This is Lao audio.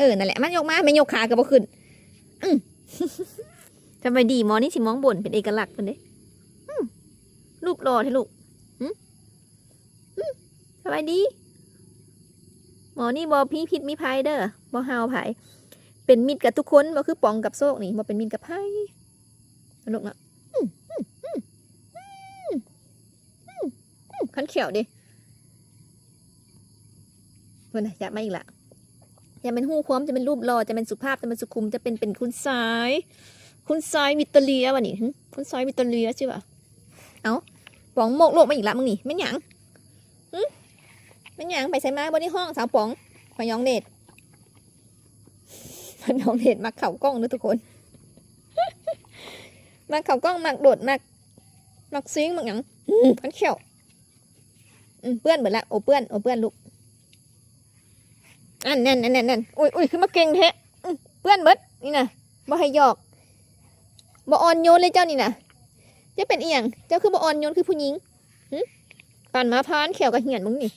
ເອີ ນັ້ນແຫຼະ ມັນຍົກມາ ແມ່ນຍົກຂາກໍບໍ່ຂຶ້ນ. ອື ສະບາຍດີ. ໝໍນີ້ຊິມອງບົນ ເປັນເອກະລັກເພິ່ນເດ້. ອື ຮູບຫຼໍ່ແທ້ລູກ. ຫື ຫື ສະບາຍດີ. ໝໍນີ້ບໍ່ມີພິດມີໄພເດີ ບໍ່ເຫົ່າໃຜ ເປັນມິດກັບທຸກຄົນ ບໍ່ຄືປອງກັບໂຊກນີ້ ບໍ່ເປັນມິດກັບໃຜ. ເນາະລູກເນາະ. ອື ອື ຄັນແຂ້ວເດ້. ເພິ່ນນະ ຈັບມາອີກລະ. ຈະແມ່ນຮູ້ຄວາມ ຈະແມ່ນຮູບຫຼໍ່ ຈະແມ່ນສຸພາບ ຈະແມ່ນສຸຂຸມ ຈະເປັນ ເປັນຄຸນຊາຍ ຄຸນຊາຍວິກຕໍເຣຍວະນີ້. ຫື ຄຸນຊາຍວິກຕໍເຣຍຊື່ຫວາ? ເອົ້າ ປອງໂມກໂລກມາອີກລະ ມຶງນີ້ແມ່ນຫຍັງ? ຫື ແມ່ນຫຍັງ? ໄປໃສມາ? ບໍ່ໄດ້ຮ້ອງ ສາວປອງ. ຂ້ອຍຫຍອງເນັດ ຂ້ອຍຫຍອງເນັດ ມັກເຂົ້າກ້ອງເດີທຸກຄົນ ມັກເຂົ້າກ້ອງ ມັກໂດດ ມັກ ມັກຊິງ ມັກຫຍັງ. ອື ຄັນແຂ້ວ. ອື ເປື້ອນເບິດລະ. ໂອ ເປື້ອນ ໂອ ເປື້ອນລູກ. ອັນນັ້ນ ອັນນັ້ນ ນັ້ນ. ໂອ້ຍ ໂອ້ຍ ຄືມາເກັ່ງແທ້. ອື ເປື້ອນເບິດນີ້ນະ. ບໍ່ໃຫ້ຫຍອກ ບໍ່ອ່ອນໂຍນເລີຍເຈົ້ານີ້ນະ. ເຈົ້າເປັນອີ່ຫຍັງ? ເຈົ້າຄືບໍ່ອ່ອນໂຍນຄືຜູ້ຍິງ? ຫຶ ປານໝາຜ່ານ ແຂ້ວກະຫ້ຽນມຶງນີ້.